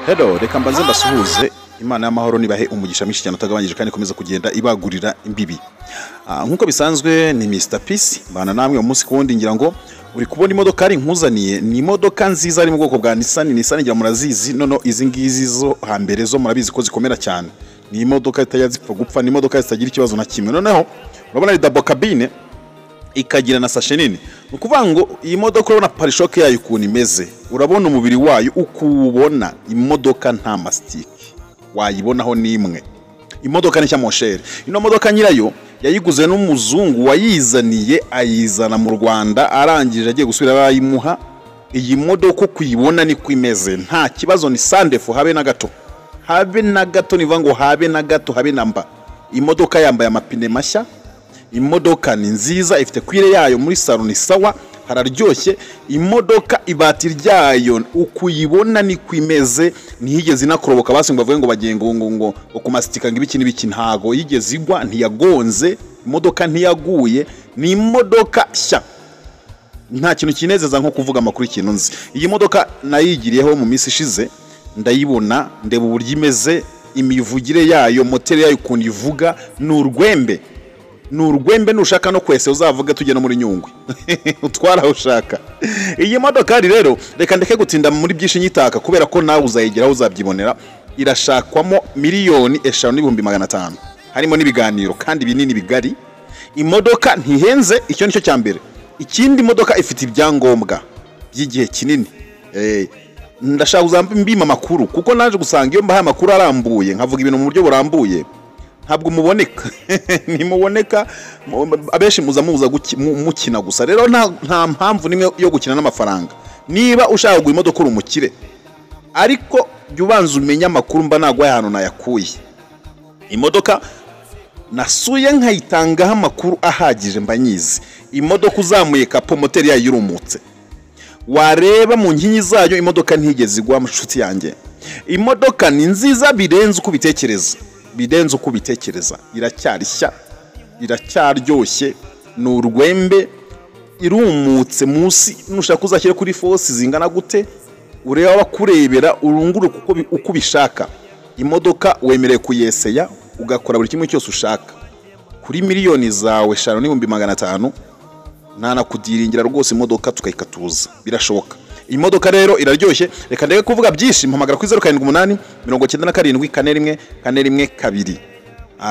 Hello, reka mbanze mbasuhuze. Imana y'amahoro nibahe umugisha mwinshi cyane utagabanyije kandi ikomeza kugenda ibagurira imbibi. Nkuko bisanzwe ni Mr Peace, mbana namwe umunsi ku wundi. Ngira ngo uri kubona imodoka ari nkuzaniye, ni imodoka nziza ari mu bwoko bwa Nissan. Nissan ngira murazizi, nono izi ngizi zo hambere zo murabizi ko zikomera cyane. Ni imodoka zitajya zipfa gupfa, ni imodoka zitagira ikibazo na kimwe. Noneho urabona ni double cabine, ikagira na sashe nini. Ni ukuvuga ngo iyi modoka urabona pare-chocs yayo ukuntu imeze, urabona umubiri wayo uko uwubona, imodoka nta masitike wayibonaho n'imwe. Imodoka ni nshya mon cher. Ino modoka nyirayo yayiguze n'umuzungu wayizaniye, ayizana mu Rwanda, arangije agiye gusubira bayimuha. Iyi modoka uko uyibona niko imeze, nta kibazo, ni sans défaut habe na gato, habe na gato, nivuga ngo habe na gato, habe na mba. Imodoka yambaye amapine mashya, imodoka ni nziza, ifite cuir yayo, muri salon ni sawa, hararyoshye. Imodoka ibati ryayo uko uyibona niko imeze, ntiyigeze inakoroboka basi ngo bavuge ngo bagiye ngo kumastika ngo ibiki n'ibiki, ntago yigeze igwa, ntiyagonze, imodoka ntiyaguye, ni imodoka nshya. Nta kintu kinezeza nko kuvuga amakuru ikintu nzi. Iyi modoka nayigiriyeho mu minsi ishize, ndayibona, ndeba uburyo imeze, imivugire yayo, moteri yayo ukuntu ivuga, ni urwembe, ni urwembe. Nushaka no kwese uzavuge tujye no muri Nyungwe utwara aho ushaka. Iyi modokari rero, reka ndeke gutinda muri byinshi nyitaka, kubera ko nawe uzayigeraho uzabyibonera. Irashakwamo 5,500,000, harimo n'ibiganiro kandi binini bigari. Imodoka ntihenze, icyo nicyo cya mbere. Ikindi, imodoka ifite ibyangombwa by'igihe kinini. Ndashaka kuzamba mbima amakuru, kuko naje gusanga iyo mbahaye amakuru arambuye, nkavuga ibintu mu buryo burambuye, ntabwo muboneka, ntimuboneka. Abenshi muza muza mukina gusa. Rero nta mpamvu nimwe yo gukina n'amafaranga. Niba ushaka kugura imodoka uri umukire, ariko jya ubanza umenye amakuru mba naguhaye ahantu nayakuye. Imodoka nasuye nkayitangaho amakuru ahagije mba nyizi. Imodoka uzamuye capot, moteri yayo irumutse, wareba mu nkingi zayo, imodoka ntigeze igwa. Nshuti yanjye, imodoka ni nziza birenze uko ubitekereza, birenze uko ubitekereza. Iracyari nshya, iracyaryoshye, ni urwembe, irumutse munsi. Nushaka uzashyire kuri force zingana gute, urebe abakurebera, urunguruke uko ubishaka. Imodoka wemerewe kuyeseya, ugakora buri kimwe cyose ushaka kuri miliyoni zawe 5,500. Ntanakudiringira rwose, imodoka tukayikatuza, birashoboka. Iyi modoka rero iraryoshye. Reka ndeke kuvuga byinshi. Mpamagara kuri 0789741412.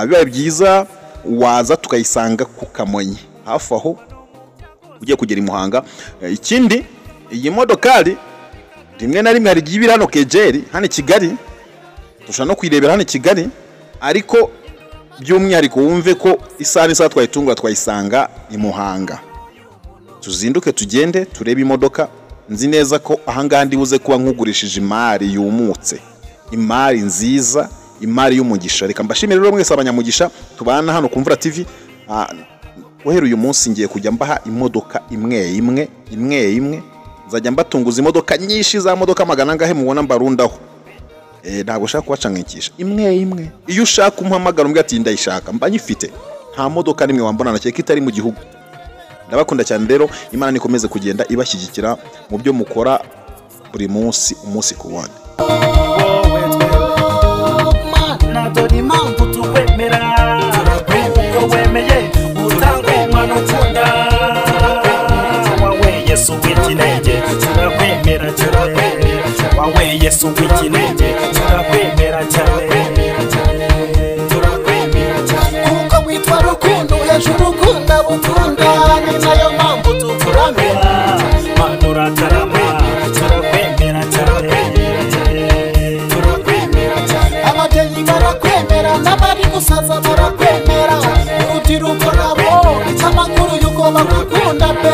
Bibaye byiza waza tukayisanga ku Kamonyi, hafi aho ugiye kugera i Muhanga. Ikindi, iyi modokari rimwe na rimwe hari igihe iba iri hano Kejeri, hano i Kigali, dushobora no kuyirebera hano i Kigali, ariko by'umwihariko wumve ko isaha n'isaha twayitungura twayisanga i Muhanga. Tuzinduke tugende turebe imodoka. Nzi neza ko ahangaha ndibuze kuba nkugurishije imari yumutse, imari nziza, imari y'umugisha. Reka mbashimire rero mwese abanyamugisha tubana hano ku Mvura TV. Guhera uyu munsi ngiye kujya mbaha imodoka imwe imwe, imwe imwe, nzajya mbatunguza imodoka nyinshi, za modoka magana angahe mubona mbarundaho. Ntabwo ushaka kubacanganyikisha, imwe imwe. Iyo ushaka umuhamagara umbwira ati ndayishaka, mba nyifite. Nta modoka nimwe wambona na kereka itari mu gihugu. Ndabakunda cyane rero. Imana nikomeze kugenda ibashyigikira mu byo mukora buri munsi, umunsi ku wundi. Wowe Mana, dore impamvu tukwemera, kuko wemeye utanga umwana ukunda wawe Yesu w'ikinege. Turakwemera cyane, wawe Yesu w'ikinege, turakwemera cyane. Turakwemera cyane kuko witwa Rukundo, hejuru ukunda bukunda, ni nayo mpamvu tukuramya. Mana urakarama, turakwemera cyane. Turakwemera cyane. Ababyeyi barakwemera, n'abari gusaza barakwemera, urubyiruko nabo, icyamakuru yuko bagukunda pe.